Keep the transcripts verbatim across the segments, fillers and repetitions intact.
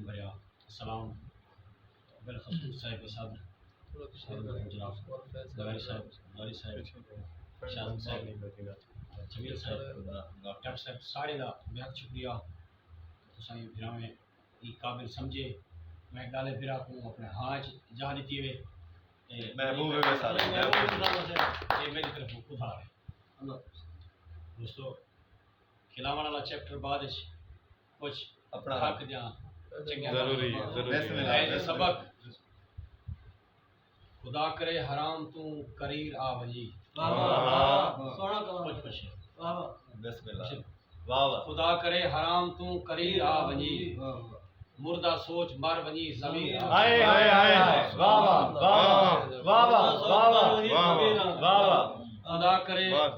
بھریا سلام۔ بالخصوص صاحب کے ساتھ، جناب بغاری صاحب، بغاری صاحب، شاہ صاحب، جمیل صاحب، ڈاکٹر صاحب، سارے دا بے حد شکریہ۔ تساں ایں بھراویں ای قابل سمجھے۔ میں ڳالھیں بھرا کوں اپݨے ہاں اچ جاہ ݙتی وے۔ تے محبوب ہے سارے، محبوب ہے۔ اے میری طرفوں ادھار ہے۔ دوستو، کھلاوݨ والا چیپٹر بعد اچ کچھ اپݨا حق دیاں چنگیاں ضروری، ضروری۔ بسم اللہ۔ پہلے سبق، خدا کرے حرام توں کریر آ ونڄی۔ واہ، واہ، واہ۔ سوہݨا کلام۔ کچھ پچھے۔ واہ، واہ۔ بسم اللہ۔ واہ، واہ۔ خدا کرے حرام توں کریر آ ونڄی۔ واہ، واہ۔ مردہ سوچ مر ونڄی ضمیر آ۔ ہائے، ہائے، ہائے، ہائے۔ واہ، واہ، واہ، واہ۔ واہ، واہ، واہ۔ خدا کرے واہ۔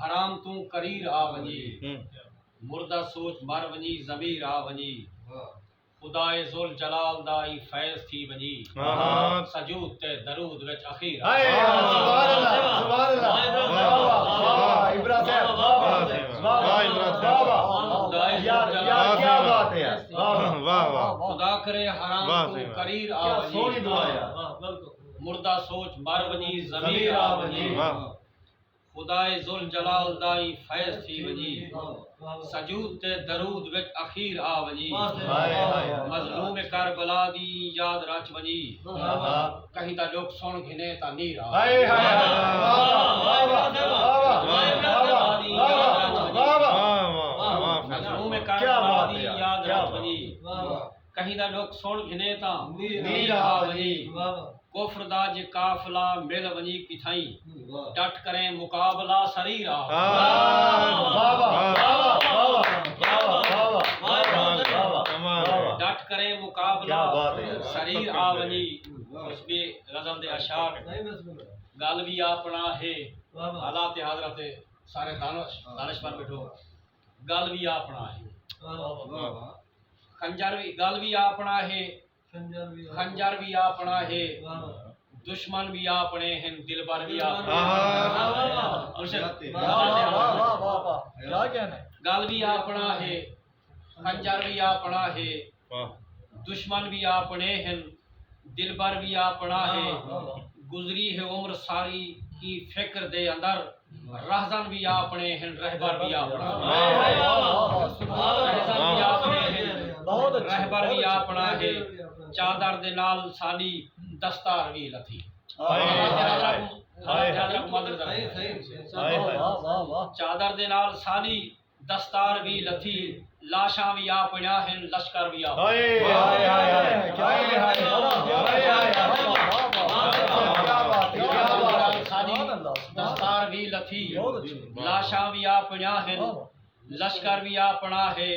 حرام توں کریر آ ونڄی۔ ہوں۔ مردہ سوچ مر ونڄی، ضمیر آ ونڄی۔ واہ۔ خدائے ذوالجلال دا ای فیض تھی ونڄی۔ ہاں۔ سجود تے درود وچ اخیر آ۔ ہائے، سبحان اللہ، سبحان اللہ۔ واہ، واہ، واہ، واہ، ابرا صاحب، واہ، واہ، واہ، واہ، واہ، ابرا صاحب۔ واہ، واہ۔ خدائے ذوالجلال، کیا بات ہے یار۔ واہ، واہ۔ واہ، واہ۔ خدا کرے حرام توں کریر آ ونڄی۔ کیا سوہݨی دعا ہے یار۔ مردہ سوچ مر ونڄی، ضمیر آ ونڄی۔ واہ۔ خدائے ذوالجلال دا ای فیض تھی ونڄی۔ سجود تے درود وچ اخیر آ ونڄی۔ ہائے، ہائے، ہائے۔ مظلوم کربلا دی یاد رچ ونڄی۔ واہ، واہ۔ کہیں دا ݙکھ سݨ گھنے تاں نیر آ ونڄی۔ ہائے، ہائے، ہائے۔ واہ، واہ، واہ، واہ۔ واہ، واہ۔ مظلوم کربلا دی یاد رچ ونڄی۔ کہیں دا ݙکھ سݨ گھنے تاں نیر آ ونڄی۔ کفر دا جے قافلہ مل ونڄی کتھائیں، واہ۔ ڈٹ کریں مقابلہ سریر آ۔ واہ، واہ، واہ۔ کمال ہے۔ ڈٹ کریں مقابلہ سریر آ ونڄی۔ واہ۔ اس ٻئے غزل دے اشعار۔ ڳالھ وی اپݨا ہے۔ واہ، واہ۔ حالات حاضرہ تے سارے دانش-، دانشور ٻیٹھو۔ ڳالھ وی اپݨا ہے۔ واہ، واہ۔ خنجر وی، ڳالھ وی اپݨا ہے۔ خنجر وی اپݨا ہے، واہ۔ دشمن وی اپݨے ہن، دلبر وی اپݨا ہے۔ واہ، واہ، واہ۔ مرشد۔ واہ، واہ، واہ، واہ، واہ۔ کیا کہنا ہے۔ ڳالھ وی اپݨا ہے، خنجر وی اپݨا ہے، واہ۔ دشمن وی اپݨے ہن، دلبر وی اپݨا ہے۔ واہ، واہ، واہ۔ گزری ہے عمر ساری ایں فکر دے اندر، رہزن وی اپݨے ہن، رہبر وی اپݨا۔ واہ، واہ، واہ، واہ۔ رہزن وی اپݨے ہن، بہت اچھے، رہبر وی اپݨا ہے۔ چادر دے نال ساݙی دستار وی لتھی۔ ہائے، ہائے، ہائے۔ حالات حاضرہ کوں مدد کرو۔ صحیح، صحیح، صحیح۔ واہ، واہ، واہ۔ چادر دے نال ساݙی دستار وی لتھی، لاشاں وی اپݨیاں ہن، لشکر وی اپݨا۔ ہائے، ہائے، ہائے، ہائے۔ کیا بات ہے، کیا بات ہے۔ ساݙی دستار وی لتھی، لاشاں وی اپݨیاں ہن، لشکر وی اپݨا ہے۔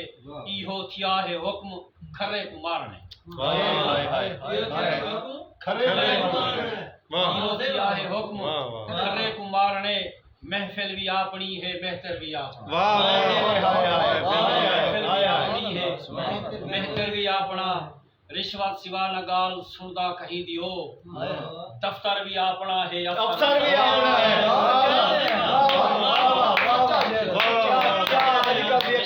ایہو تھیا ہے حکم کھرے کوں مارݨے۔ ہائے، ہائے، ہائے۔ کھرے کوں مارݨے۔ واہ۔ ایہو تھیا ہے حکم کھرے کوں مارݨے۔ محفل وی اپݨی ہے، مہتر وی اپݨا۔ واہ، واہ، واہ۔ محفل وی اپݨی ہے، مہتر وی اپݨا۔ رشوت سوا نہ ڳالھ سݨدا کہیں دی او۔ دفتر وی اپݨا ہے، افسر وی اپݨا ہے۔ واہ، واہ، واہ، واہ۔ کیا بات ہے، کیا بات ہے۔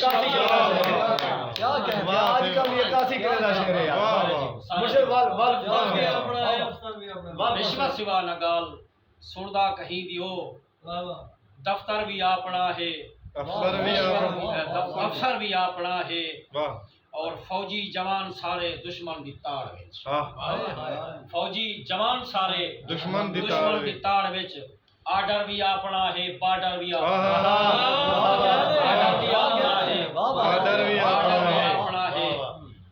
کیا کہتے ہیں، آج کل یہ کاسی کرے دا شعر ہے یار۔ واہ، واہ۔ مجھے وال، وال، وال۔ رشوت سوا نہ ڳالھ سݨدا کہیں دی او۔ واہ، واہ۔ دفتر وی اپݨا ہے۔ افسر وی اپݨا۔ دف-، افسر وی اپݨا ہے۔ واہ۔ اور فوجی جوان سارے دشمن دی تاڑ وچ۔ آہ۔ ہائے، ہائے۔ فوجی جوان سارے دشمن دی تاڑ وچ۔ آرڈر وی اپݨا ہے، بارڈر وی اپݨا ہے۔ آہ۔ بارڈر وی اپݨا ہے۔ بارڈر وی اپݨا ہے۔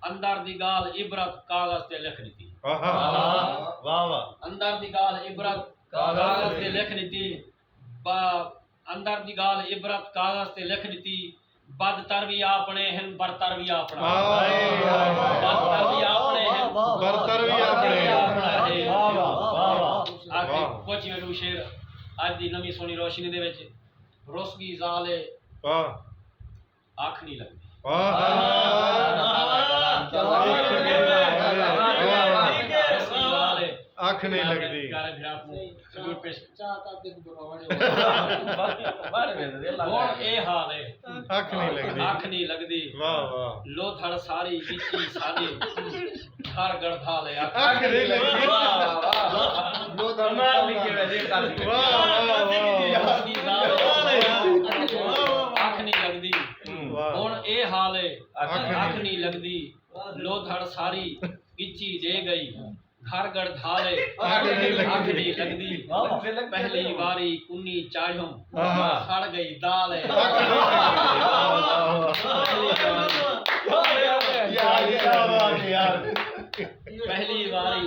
اندر دی ڳالھ عبرت کاغذ تے لکھ ݙتی۔ آہا۔ واہ، واہ۔ اندر دی ڳالھ عبرت کاغذ تے لکھ ݙتی۔ با-، اندر دی ڳالھ عبرت کاغذ تے لکھ ݙتی۔ بدتر وی اپݨے ہن، برتر وی اپݨا۔ ہائے، ہائے، ہائے۔ بدتر وی اپݨے ہن۔ برتر وی اپݨے ہن۔ واہ، واہ، واہ، واہ۔ آخری واہ۔ کچھ میرے شعر اڄ دی نویں سوہݨی روشنی دے وچ، رس ڳئی ذال اے۔ واہ۔ اکھ نہیں لڳدی۔ واہ۔ کیا بات ہے۔ اکھ نہیں لڳدی۔ پیارے بھرا کوں ضرور پیش۔ ہݨ اے حال ہے۔ اکھ نہیں لگدی۔ اکھ نہیں لگدی۔ واہ واہ۔ لودھڑ ساری وچی ساݙی، گھر گڑدھال اے اکھ اکھ نہیں لگدی۔ واہ واہ واہ۔ کمال لکھے ہوئے جی کافی۔ واہ واہ واہ۔ اکھ نہیں لگدی۔ ہݨ اے حال اے، اکھ نہیں لگدی۔ لودھڑ ساری ڳچی ݙے ڳئی، گھر گڑدھال اے، اکھ نہیں لڳدی۔ پہلی واری کنی چاڑھیوم، سڑ ڳئی دال اے۔ پہلی واری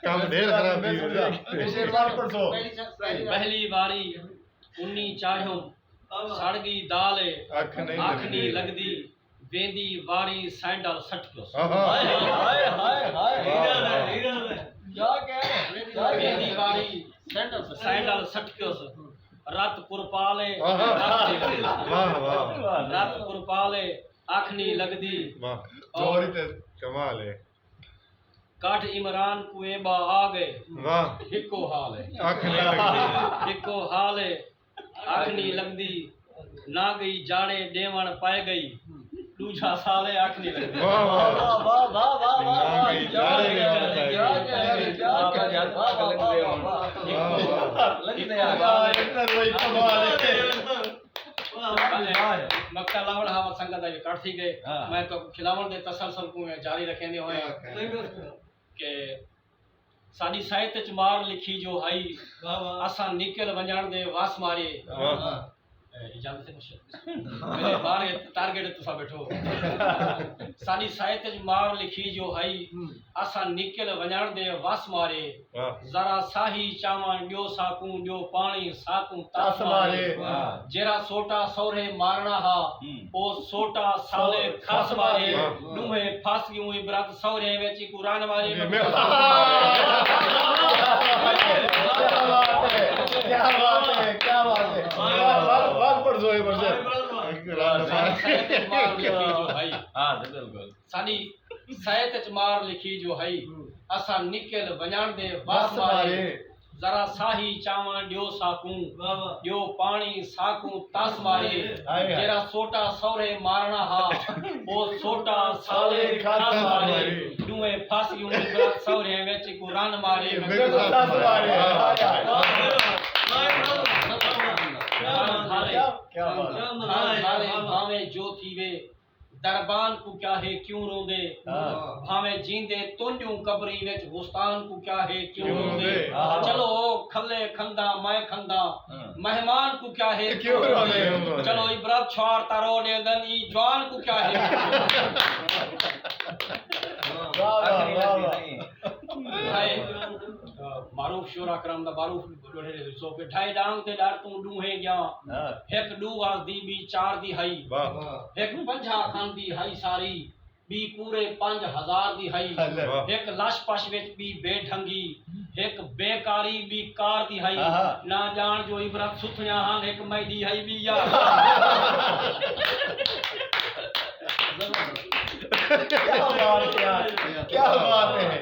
کم ڈھیر خراب تھی ویندے۔ پہلی واری کنی چاڑھیوم، سڑ ڳئی دال اے، اکھ نہیں لڳدی۔ ویندی واری سینڈل سٹکیوس۔ ہائے ہائے ہائے ہائے۔ ویندی واری سینڈل سٹکیوس۔ رت پرپالے واہ واہ۔ رت پرپالے، اکھ نہیں لڳدی۔ واہ جوڑی تے کمال ہے۔ کٹھ عمران کوں اے ٻا آ ڳئے۔ واہ ہکو حال ہے۔ اکھ نہیں لڳدی۔ ہکو حال ہے۔ اکھ نہیں لڳدی۔ نہ ڳئی جاڑے ݙیوݨ پئے ڳئی۔ ݙوجھا سال ہے اکھ نہیں لڳدی۔ واہ واہ واہ واہ واہ واہ واہ نہ ڳئی جاڑے ݙیوݨ پئے ڳئی۔ کیا بات ہے، کیا بات ہے۔ واہ واہ۔ لڳدے آ۔ مکہ لاوڑ ہاوت سنگت دا اکٹھ تھی ڳئے۔ میں تو کھلاوݨ دے تسلسل کوں جاری رکھیندے ہوئے کہ ساݙی سائت اچ مار لکھی جو ہئی، اساں نکل ونڄݨ دے وس مارے۔ اجازت ہے مشرف؟ میرے بار ٹارگٹ ہے، تساں بیٹھو۔ ساݙی سائت اچ مار لکھی جو ہئی، اساں نکل ونڄݨ دے وس مارے۔ ذرا ساہی چاوݨ ݙیو ساکوں، ݙیو پاݨی ساکوں تس مارے۔ جیرھا سوٹا سورھے مارݨا ہا، او سوٹا سالے کھس مارے۔ ݙوہیں پھس ڳیوں عبرت سورھیں وچ ہکو رن مارے۔ کیا بات ہے، کیا بات ہے، کیا بات ہے۔ بات پڑھ سوئے مرشد۔ ہاں بالکل۔ ساݙی سائت اچ مار لکھی جو ہئی، اساں نکل ونڄݨ دے وس مارے۔ ذرا ساہی چاوݨ ݙیو ساکوں، ݙیو پاݨی ساکوں تس مارے۔ جیرھا سوٹا سورھے مارݨا ہا، او سوٹا سالے کھس مارے۔ ݙوہیں پھس ڳیوں عبرت سورھیں وچ ہکو رن مارے۔ تس مارے۔ بھاویں جو تھیوے دربان کوں کیا ہے کیوں روندے؟ بھاویں جیندے تنجوں قبری وچ غستان کوں کیا ہے کیوں روندے؟ چلو او کھلے کھندا میں کھندا، مہمان کوں کیا ہے کیوں روندے؟ چلو عبرت چھوار تاں رو ݙیندن، ایں جوان کوں کیا ہے کیوں روندے؟ معروف شعراء کرام دا معروف ݙوہڑے ݙے حصو کہ ڈھائی ڈانگ تے ݙر توں ݙوہیں ڳیاں، ہک ݙو واسدی ٻی چار دی ہئی، ہک پنجاہ خان دی ہئی ساری، ٻی پورے پنج ہزار دی ہئی، ہک لش پش وچ ٻی بے ڈھنگی، ہک بے کاری ٻی کار دی ہئی۔ نہ ڄاݨ جو عبرت ستھݨیاں ہن، ہک میݙی ہئی ٻی یار۔ کیا بات ہے، کیا بات ہے۔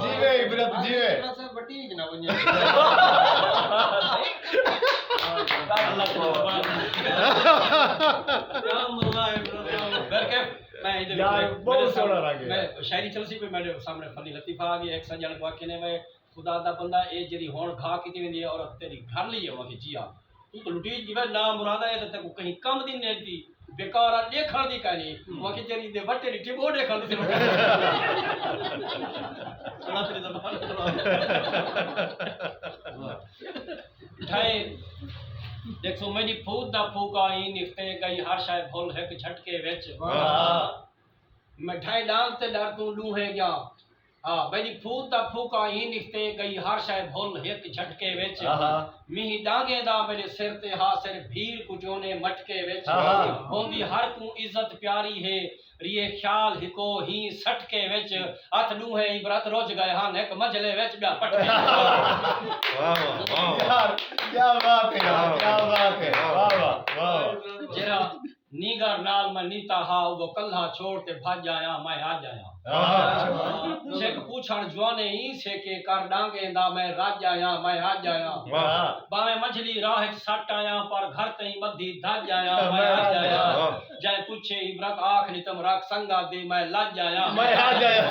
جیوے عبرت جیوے۔ شاعری چلسی پئی، میرے سامنے فنی لطیفہ آ گیا، ایک سجن کو آکھے نے میں خدا دا بندہ، اے جڑی ہون گھا کیتی ویندی ہے عورت تیری گھر لی ہے، وہاں کی جیا تو تو لٹیج گی نا مرادا، اے تے کو کہیں کم دی نہیں دی، بیکار آ دیکھن دی کہانی، وہاں کی جڑی دے وٹے ڈٹھی وہ دیکھن دی۔ ڈھائے ݙیکھسو میݙی پھوت دا پھوکا ایں نکھتے ڳئی، ہر شئے بھل ہک جھٹکے وچ۔ میں ڈھائے ݙانگ تے ݙر توں ݙوہیں ڳیا۔ ہا میݙی پھوت دا پھوکا ایں نکھتے ڳئی، ہر شئے بھل ہک جھٹکے وچ۔ مینہ ݙانگیں دا میݙے سر تے ہا، سر بھیڑ کوں چونے مٹکے وچ۔ ہوندی ہر کوں عزت پیاری ہے، ریے خیال ہکو ہی سٹکے وچ، اتھ ݙوہیں عبرت رج ڳئے ہن ہک منجھلے وچ ٻیا پٹکے وچ۔ واہ واہ واہ۔ یار کیا بات ہے یار، کیا بات ہے۔ واہ واہ واہ۔ جیرھا نینگر نال میں نیتا ہا، او کلھا چھوڑ تے بھڄ آیا، میں اڄ آیا۔ چھک پوچھݨ جوانے ایں سیکے کر ݙانگیں دا، میں رڄ آیا، میں اڄ آیا۔ باویں منجھلی راہ اچ سٹ آیا، پر گھر تئیں ٻدھی دھڄ آیا، میں اڄ آیا۔ جئیں پچھے عبرت آکھ ݙتم رکھ سنگت دی، میں لڄ آیا، میں اڄ آیا۔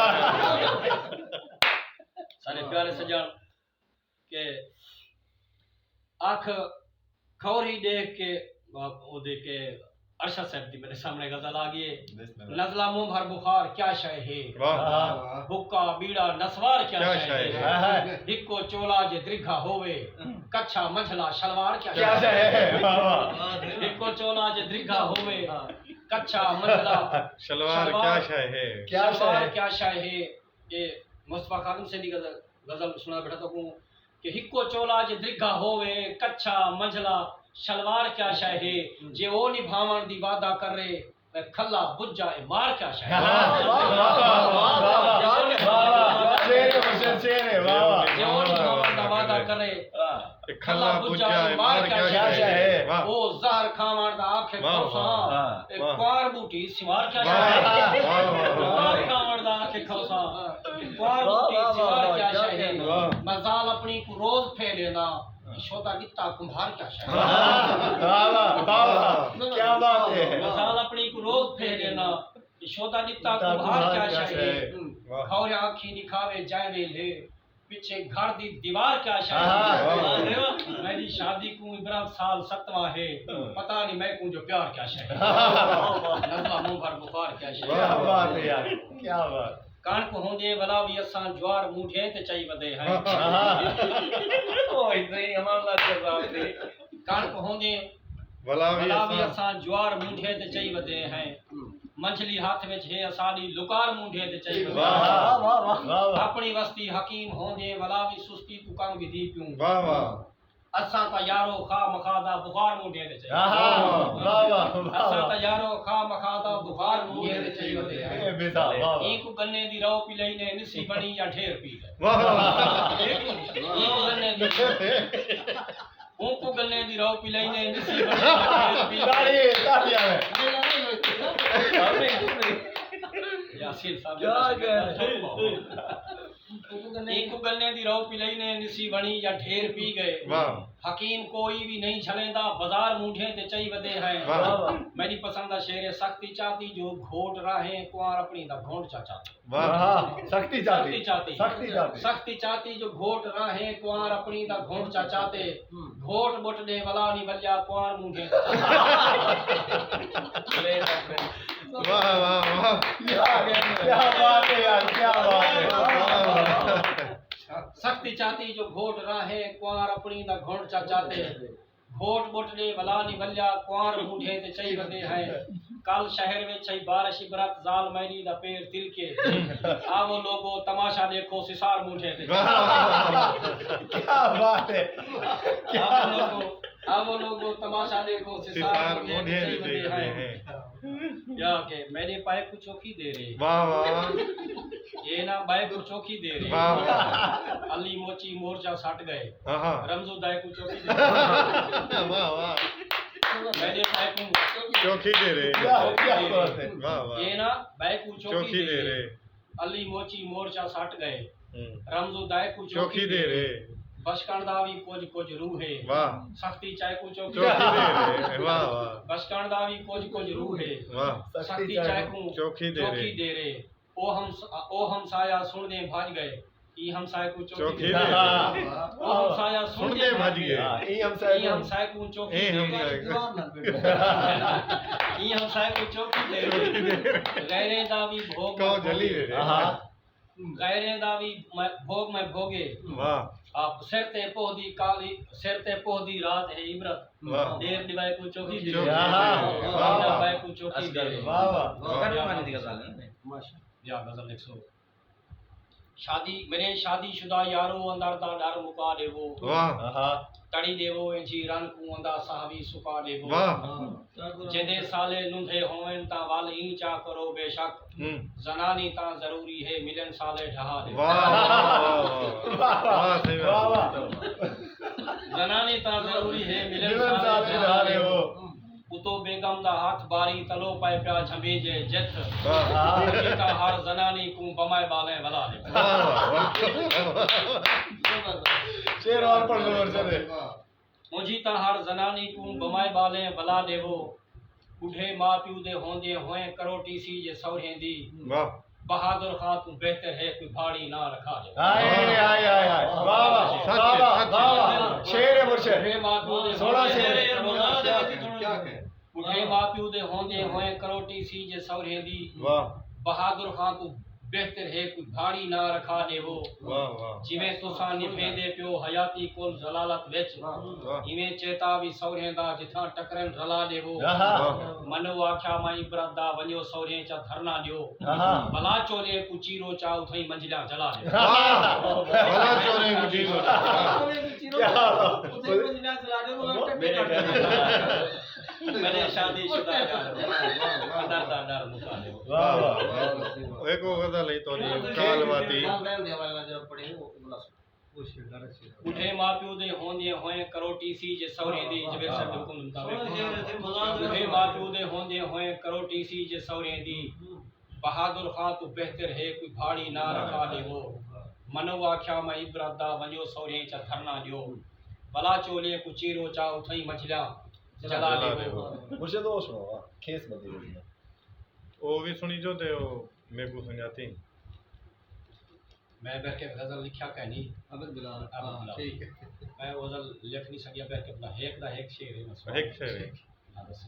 سارے پیارے سڄݨ، کہ اکھ کھوری ݙیکھ کے، او دے کے ارشد صاحب دی میݙے سامݨے غزل آ ڳئی ہے۔ نزلہ منہ بھر بخار کیا شے ہے؟ حقہ بیڑا نسوار کیا شے ہے؟ ہکو چولا جے درگھا ہووے، کچھا منجھلا شلوار کیا شے ہے؟ ہکو چولا جے درگھا ہووے، کچھا منجھلا شلوار کیا شے ہے؟ شلوار کیا شے ہے؟ اے مصطفی خادم سے دی غزل، غزل سݨا ٻیٹھا تہاکوں کہ ہکو چولا جے درگھا ہووے، کچھا منجھلا شلوار کیا شے ہے؟ جے او نبھاوݨ دی وعدہ کرے، تے کھلا بجھا اے مار کیا شے ہے؟ جے او نبھاوݨ دا وعدہ کرے، تے کھلا بجھا اے مار کیا شے ہے؟ او زہر کھاوݨ دا آکھے کھوساں، تے کوار ٻوٹی سوار کیا شے ہے؟ زہر کھاوݨ دا آکھے کھوساں، کوار ٻوٹی سوار کیا شے ہے؟ میں ذال اپݨی کوں روز پھیلینا، شودا ݙتا کمبھار کیا شے ہے؟ میں ذال اپݨی کوں روز پھیلینا، شودا ݙتا کمبھار کیا شے ہے؟ کھوریا اکھیں ݙکھاوے جئیں ویلھے، پچھے گھر دی دیوار کیا شے ہے؟ میݙی شادی کوں عبرت سال ستواں ہے، پتہ نی میکوں جو پیار کیا شے ہے؟ نزلہ منہ بھر بخار کیا شے ہے؟ کݨک ہوندے ولا وی اساں جوار مونڈھے تے چئی ودے ہیں۔ کݨک ہوندے ولا وی اساں جوار مونڈھے تے چئی ودے ہیں۔ منجھلی ہتھ وچ ہے اساݙی لکار مونڈھے تے چئی ودے ہیں۔ اپݨی وستی حکیم ہوندے ولا وی سستی کوں کم ودھی پیوں۔ اساں تاں یارو خواہ مخواہ دا بخار مونڈھے تے چئی ودے ہیں۔ اساں تاں یارو خواہ مخواہ دا بخار مونڈھے تے چئی ودے ہیں۔ اینکوں گنے دی رو پلئی نے نسی بݨی یا ڈھیر پی ڳئے۔ اینکوں گنے دی اونکوں گنے دی رو پلئی نے نسی بݨی یا ڈھیر پی ڳئے۔ یاسین صاحب اینکوں گنے دی رو پلئی نے نسی بݨی یا ڈھیر پی ڳئے۔ حکیم کوئی وی نئیں جھلیندا، بازار مونڈھیں تے چئی ودے ہیں۔ میݙی پسند دا شعر ہے، سختی چاتی جو گھوٹ راہیں، کنوار اپݨی دا گھونٹ چا چاتے۔ سختی چاتی۔ سختی چاتی جو گھوٹ راہیں، کنوار اپݨی دا گھونٹ چا چاتے۔ گھوٹ ٻٹ ݙے ولا نی ولیا، کنوار مونڈھیں تے چا چاتے۔ سختی چاتی جو گھوٹ راہیں، کنوار اپݨی دا گھونٹ چا چاتے۔ گھوٹ ٻٹ ݙے ولا نی ولیا، کنوار مونڈھیں تے چئی ودے ہیں۔ کل شہر وچ ہئی بارش عبرت، ذال میݙی دا پیر تلکے۔ آوو لوگو تماشا ݙیکھو سسار مونڈھیں تے چئی ودے ہیں۔ آوو لوگو، آوو لوگو تماشا ݙیکھو سسار مونڈھیں تے چئی ودے ہیں۔ یا کہ میݙے پائے کوں چوکی دے رے۔ اے نہ ٻئے کوں چوکی دے رے۔ علی موچی مورچہ سٹ ڳئے۔ رمزو دائے کوں چوکی دے رے۔ میݙے پائے کوں چوکی دے رے۔ اے نہ ٻئے کوں چوکی دے رے۔ علی موچی مورچہ سٹ ڳئے۔ رمزو دائے کوں چوکی دے رے۔ بشکݨ دا وی کجھ کجھ روح ہے۔ سختی چائے کوں چوکی دے رے۔ بشکݨ دا وی کجھ کجھ روح ہے۔ سختی چائے کوں چوکی دے رے۔ او ہمس-، او ہمسایہ سݨدیں بھڄ ڳئے۔ ایں ہمسائے کوں چوکی دے رے۔ او ہمسایہ سݨدیں بھڄ ڳئے۔ ایں ہمسائے کوں چوکی دے رے۔ ایں ہمسائے کوں چوکی دے رے۔ غیریں دا وی بھوڳ میں بھوڳے۔ غیریں دا وی میں بھوڳ میں بھوڳے۔ سر تے پوہدی کالی، سر تے پوہدی رات ہے عبرت۔ ڈیر ݙیوائے کوں چوکی دے رے۔ ݙیوائے کوں چوکی دے رے۔ یا غزل ݙیکھسو۔ شادی، میݙے شادی شدہ یارو، اندر دا ݙر مکا ݙیوو۔ تڑی ݙیوو اینجھی رن کوں، اندا ساہ وی سکا ݙیوو۔ جیندے سالے نندھے ہوون تاں ول ایں چا کرو بے شک۔ زنانی تاں ضروری ہے، ملن سالے ڈھہا ݙیوو۔ زنانی تاں ضروری ہے، ملن سالے ڈھہا ݙیوو۔ اتو بیگم دا ہتھ باری تلو پئے پیا جھمبیجے جتھ۔ کیتا ہر زنانی کوں بمائے ٻالیں ولا ݙے۔ شعر اور پڑھ لو، ارشد۔ منجی تاں ہر زنانی کوں بمائے ٻالیں ولا ݙیوو۔ ٻڈھے ماء پیو دے ہوندیں ہوئیں کروٹی سی جے سورھیں دی۔ بہادر خاں توں بہتر ہے کوئی بھاڑی نہ رکھا ݙیوو۔ ہائے ہائے ہائے ہائے، واہ واہ واہ واہ واہ واہ، شعر ہے مرشد۔ ٻڈھے ماء پیو دے سوہݨا ہوندیں شعر ہے۔ ہوئیں کروٹی سی جے ٻڈھے ماء پیو دے ہوندیں ہوئیں کروٹی سی جے سورھیں دی۔ واہ بہادر خاں توں بہتر ہے کوئی بھاڑی نہ رکھا ݙیوو۔ واہ واہ۔ جیویں تساں نبھیندے پیو حیاتی کل ذلالت وچ، واہ۔ ایویں چیتا وی سورھیں دا جتھاں ٹکرن رلا ݙیوو۔ آہا۔ منو آکھیا میں عبرت دا، ونڄو سورھیں چا دھرنا ݙیو۔ آہا۔ بلا چوریں کوں چیرو چا اتھائیں منجھلیاں جلا ݙیو۔ واہ، بھلا چوریں کوں چیرو چا۔ کیا بات۔ میݙے شادی شدہ یار، قدر دا ݙر مکا ݙیو۔ واہ واہ۔ ہک او غزل ہے تہاݙی کال واتی۔ ٻڈھے ماء پیو دے ہوندیں ہوئیں کروٹی سی جے سورھیں دی، جبیر صاحب دے حکم دے مطابق۔ ٻڈھے ماء پیو دے ہوندیں ہوئیں کروٹی سی جے سورھیں دی۔ بہادر خاں توں بہتر ہے کوئی بھاڑی نہ رکھا ݙیوو۔ منو آکھیا میں عبرت دا، ونڄو سورھیں چا دھرنا ݙیو۔ بلا چوریں کوں چیرو چا اتھائیں مچھلیاں جلا ݙیوو۔ مرشد او سݨو، کھیس بندی ہوئی ہے۔ او وی سݨیجو تے او میکوں سنڄاتی۔ میں بہر کے غزل لکھیا کائنی۔ عبد بلال۔ عبد بلال۔ ہاں، ٹھیک ہے۔ میں غزل لکھ نہیں سڳیا، بہر کے اپنا ہک دا ہک شعر ہے، میں سݨا۔ ہک شعر ہے۔ ہاں، بس۔